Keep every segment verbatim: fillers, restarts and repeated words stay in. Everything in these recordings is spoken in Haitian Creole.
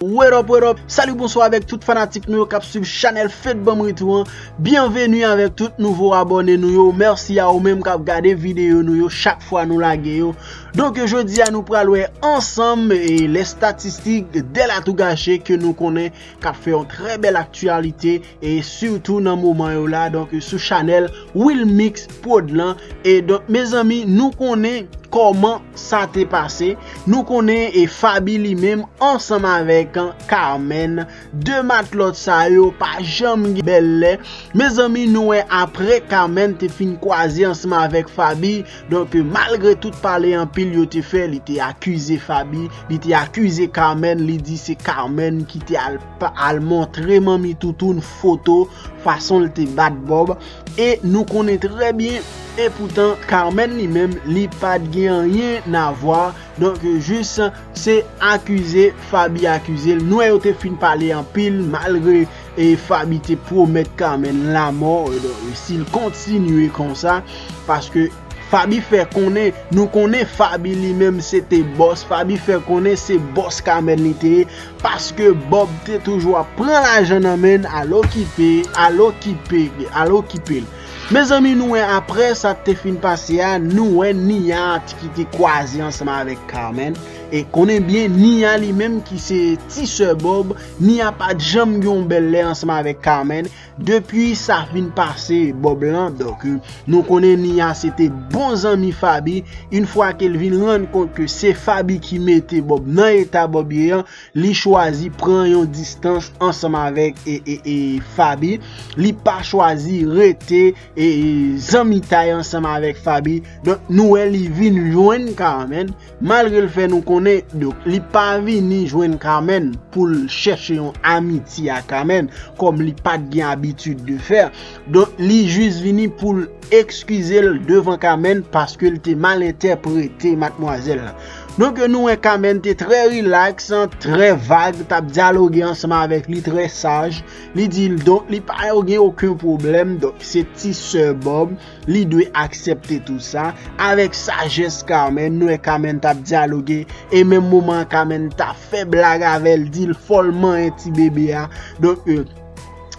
What up, what up? Salut, bonsoir avec tout fanatik nou yo k ap swiv chanèl Fed Banm Retour an. Byenveni avèk tout nouvo abòne nou yo. Mèsi a ou menm k ap gade videyo nou yo chak fwa nou lage yo. Donk, jodi a nou pral wè ansanm e les statistiques de la Tougache ke nou konnen k ap fè yon trè bèl aktyalite e sitou nan moman yo la, donk sou chanèl Wilmix Prod lan. E donk, mezanmi, nou konnen kòman sa te pase. Nou konnen e Faby li menm ansanm avèk Carmen, de matlòt sa yo pa janm gen bèl lè. Mezanmi, nou wè apre Carmen te fin kwaze ansanm avèk Faby, donk malgre tout pale anpil yo te fè, li te akize Faby, li te akize Carmen, li di se Carmen ki te al, al montre manmi Toutoun foto fason l te bat Bob. E nou konnen trè byen, e poutan Carmen li menm, li pa t gen anyen a vwa. Donk, jis se akize Faby akize l. Nou wè yo te fin pale anpil, malgre e Faby te pwomèt Carmen lamò, e donk, si l kontinye konsa, paske Faby fè konnen, nou konnen Faby li menm se te bòs, Faby fè konnen se bòs Carmen li te ye, paske Bob te toujou ap pran lajan nan men l, al okipe, al okipe, al okipe l. Mezanmi, nou wè apre sa k te fin pase a, nou wè Nia ki te kwaze ansanm avèk Carmen. E konnen byen, Nia li menm ki se ti sè Bob, Nia pa t janm gen yon bèl lè ansanm avèk Carmen. Depi sa fin pase Bob lan, donk, nou konnen Nia se te bon zanmi Faby. Yon fwa ke l vin rann kont ke se Faby ki mete Bob nan eta Bob ye an, li chwazi pran yon distans ansanm avèk e, e, e Faby. Li pa chwazi rete e, e zanmitay ansanm avèk Faby. Donk, nou wè li vin jwenn Carmen, malgre l fè nou konnen, donk, li pa vini jwenn Carmen pou l chèche yon amitye a Carmen, kòm li pa t gen abitid de fè. Donk, li jis vini pou l eskize l devan Carmen paske l te mal entèprete matmwazèl la. Donk, nou wè Carmen te trè rilaks, trè vag, t ap dyaloge ansanm avèk li, trè saj. Li di l, donk, li pa gen okenn pwoblèm, donk, se ti sè Bob, li dwe aksepte tou sa. Avèk sajès Carmen, nou wè Carmen t ap dyaloge, e menm moman an, Carmen t ap fè blag avè l, di l fò l manyen ti bebe a. Donk, e,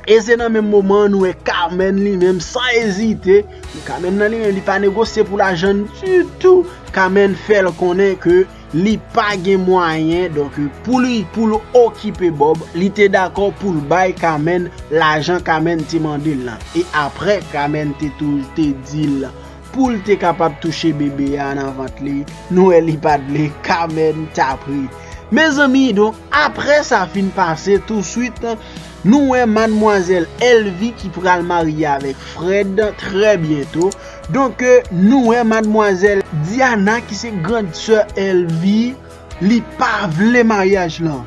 e se nan menm moman an, nou wè Carmen li menm, san ezite, Carmen nan li menm, li pa negosye pou lajan ditou. Carmen fè l konnen ke li pa gen mwayen, donk, pou li, pou l okipe Bob, li te dakò pou l bay Carmen lajan Carmen te mande l lan. E apre, Carmen te tou, te di l pou l te kapab touche bebe a nan vant li. Nou wè li pa t vle, Carmen t ap ri. Mezanmi, donk, apre sa fin pase, touswit, nou wè madmwazèl Elvie ki pral marye avèk Fred trè byento. Donk, nou wè madmwazèl Diana, ki se grand sè Elvie, li pa vle maryaj lan.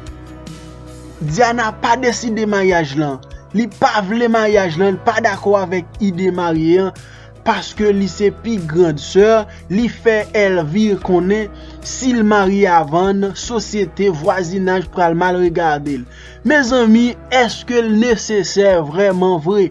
Diana pa deside maryaj lan. Li pa vle maryaj lan, li pa dakò avèk ide marye an, paske li se pi grand sè, li fè Elvie konnen si l marye avan n, sosyete, vwazinaj pral mal regade l. Mezanmi, èske l nesesè vrèman vre?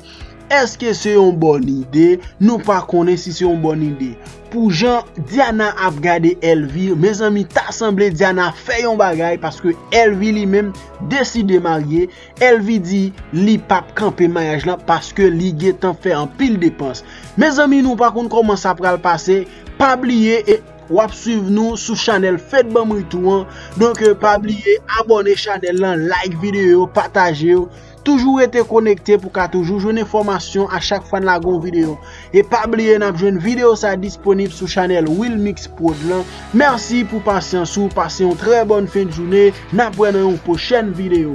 Èske se yon bòn ide? Nou pa konnen si se yon bòn ide. Pou jan Diana ap gade Elvie, mezanmi, ta sanble Diana fè yon bagay, paske Elvie li menm deside marye. Elvie di li p ap kanpe maryaj lan paske li gentan fè anpil depans. Mezanmi, nou pa konn kòman sa pral pase. Pa bliye, e, w ap swiv nou sou chanèl Fed Banm Retour an. Donk, e, pa bliye abòne chanèl lan, like videyo yo, pataje yo. Toujou rete konekte pou ka toujou jwenn enfòmasyon a chak fwa n lage yon videyo. E pa bliye, n ap jwenn videyo sa disponib sou chanèl Wilmix Prod lan. Mèsi pou pasyans ou, pase yon trè bòn fen de jounen. N ap wè nan yon pwochèn videyo.